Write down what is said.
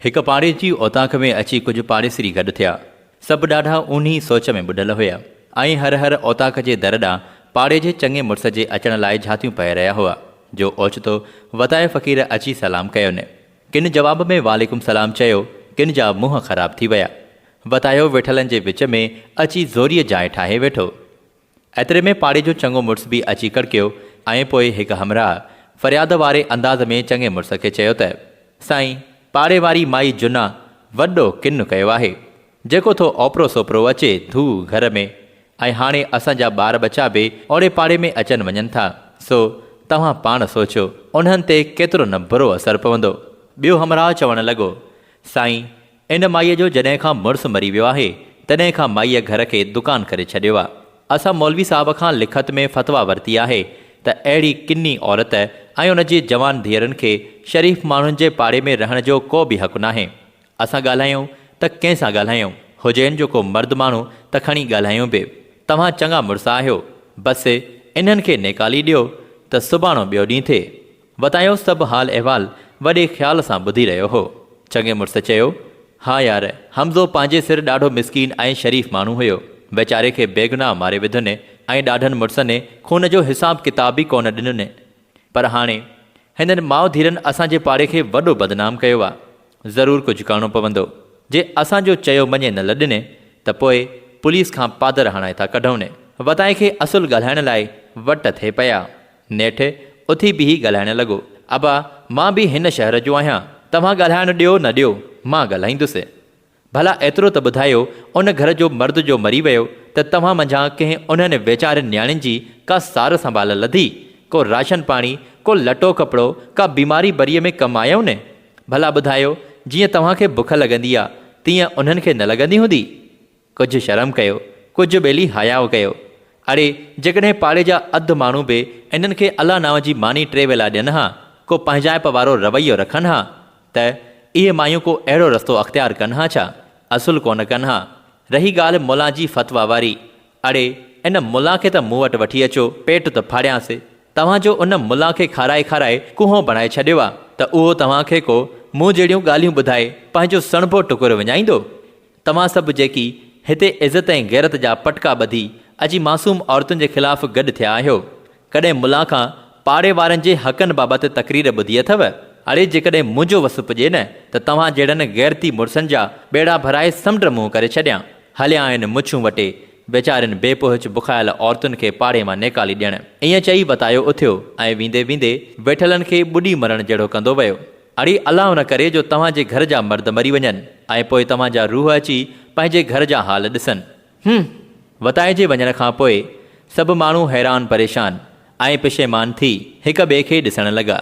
هڪ پاڙي جي اوطاق ۾ اچي ڪجهه پاڙيسري گڏ ٿيا. سڀ ڏاڍا اونهي سوچ ۾ ٻڏل هيا ۽ هر هر اوطاق جي در ڏانهن پاڙي جي چڱي مڙس جي اچڻ لاء جهاتيون پئي رهيا هئا، جو اوچتو وتايو فقير اچي سلام ڪيون. ڪن جواب ۾ وعليڪم سلام چيو، ڪن جا منهن خراب ٿي ويا. وتايو ويٺلن جي وچ ۾ اچي زوريء جاء ٺاهي ويٺو. ايتري ۾ پاڙي جو چڱو مڙس به اچي ڪڙڪيو ۽ پوء هڪ همراهه فرياد واري انداز ۾ چڱي مڙس کي چيو ته، سائين، پاڙي واري مائي جنا وڏو ڪن ڪيو آهي، جيڪو ٿو اوپرو سوپرو اچي ڌو گهر ۾ ۽ هاڻي اسان جا ٻار ٻچا به اوڙي پاڙي ۾ اچن وڃن ٿا، سو توهان پاڻ سوچيو انهن تي ڪيترو نه برو اثر پوندو. ٻيو همراهه چوڻ لڳو، سائين، ان مائيء جو جڏهن کان مڙس مري ويو آهي، تڏهن کان مائيء گهر کي دڪان ڪري ڇڏيو آ. اسان مولوي صاحب کان لکت ۾ فتويٰ ورتي آهي ته اهڙي ڪني عورت ۽ ان جي جوان ڌيئرن کي شريف ماڻهن جي پاڙي ۾ رهڻ جو ڪو به حق ناهي. اسان ڳالهايون ته ڪنهن سان ڳالهايون؟ هجين جو ڪو مرد ماڻهو ته کڻي ڳالهايون به. توهان چڱا مڙس آهيو، بس انهن کي نيڪالي ڏيو ته سڀاڻو ٻيو ڏينهن ٿئي. وتايو سڀ حال احوال وڏي خيال سان ٻڌي رهيو هو. چڱي مڙس چيو، ها يار، حمزو پنهنجي سر ڏاڍو مسڪين ۽ شريف ماڻهو هيو. ويچاري کي بيگناهه ماري وڌن ۽ ڏاڍن مڙسن خون جو حساب ڪتاب به ڪونه ڏنن. پر هاڻي هنن ماء ڌيئرن اسان جي پاڙي کي وڏو بدنام ڪيو آ. ضرور ڪجهه ڪرڻو پوندو. جي اسان جو چيو مڃي نه لڏن ته پوء پوليس کان پادر هڻائي ٿا ڪڍون. وتائي کي اصل ڳالهائڻ لاء وٽ ٿي پيا. نيٺ اٿي بيهي ڳالهائڻ لڳو. ابا، مان به هن شهر جو آهيان. توهان ڳالهائڻ ڏيو نه ڏيو، مان ڳالهائيندس. ڀلا ايترو ته ٻڌايو، ان گهر جو مرد جو مري ويو ته توهان منجهان ڪنهن انهن ويچارين نياڻين جي ڪا سار سنڀال لڌي؟ ڪو راشن پاڻي، ڪو لٽو ڪپڙو، ڪا بيماري بريء ۾ ڪم آيائون؟ ڀلا ٻڌايو، جيئن توهان کي بک لڳندي آ، تيئن انهن کي نه لڳندي هوندي؟ ڪجهه شرم ڪيو، ڪجهه ٻيلي حياء ڪيو. اڙي، جيڪڏهن پاڙي جا اڌ ماڻهو به انهن کي الله نانء جي ماني ٽي ويلا ڏين ها، ڪو پنهنجائپ وارو رويو رکن ها، ته اهي مايون ڪو اهڙو رستو اختيار ڪن ها ڇا؟ اصل ڪونه ڪن ها. رهي ڳالهه ملان جي فتويٰ واري. اڙي، ان ملان کي ته مون وٽ وٺي اچو، پيٽ ته ڦاڙيانس. توهان جو ان ملان کي کارائي کارائي ڪوهون بڻائي ڇڏيو آ، ته اهو توهان کي ڪو مون جهڙيون ڳالهيون ٻڌائي پنهنجو سڻڀو ٽڪر وڃائيندو؟ توهان سڀ جيڪي هتي عزت ۽ غيرت جا پٽڪا ٻڌي اچي معصوم عورتن جي خلاف گڏ ٿيا آهيو، ڪڏهن ملان کان پاڙي وارن جي حقن بابت تقرير ٻڌي اٿو؟ اڙي جيڪڏهن منهنجو وس پڄي نه ته توهان جهڙن غيرتي مڙسن جا ٻيڙا ڀرائي سمنڊ منهن ڪري ڇڏيان. هليا آهن مڇون وٽي ويچارين بي پهچ بکايل عورتن کي پاڙي مان نيڪالي ڏيڻ. ائين چئي وتايو اٿيو ۽ ويندي ويندي ويٺلن کي ٻڏي مرڻ جهڙو ڪندو ويو. اڙي الله ان ڪري جو توهان جي گهر جا مرد مري وڃن ۽ پوء توهان جا روح اچي پنهنجي گهر جا حال ڏسن. هم! وتائجي وڃڻ کان پوء سڀ ماڻهو حيران پريشان ۽ پشيمان ٿي هڪ ٻئي کي ڏسڻ لڳا.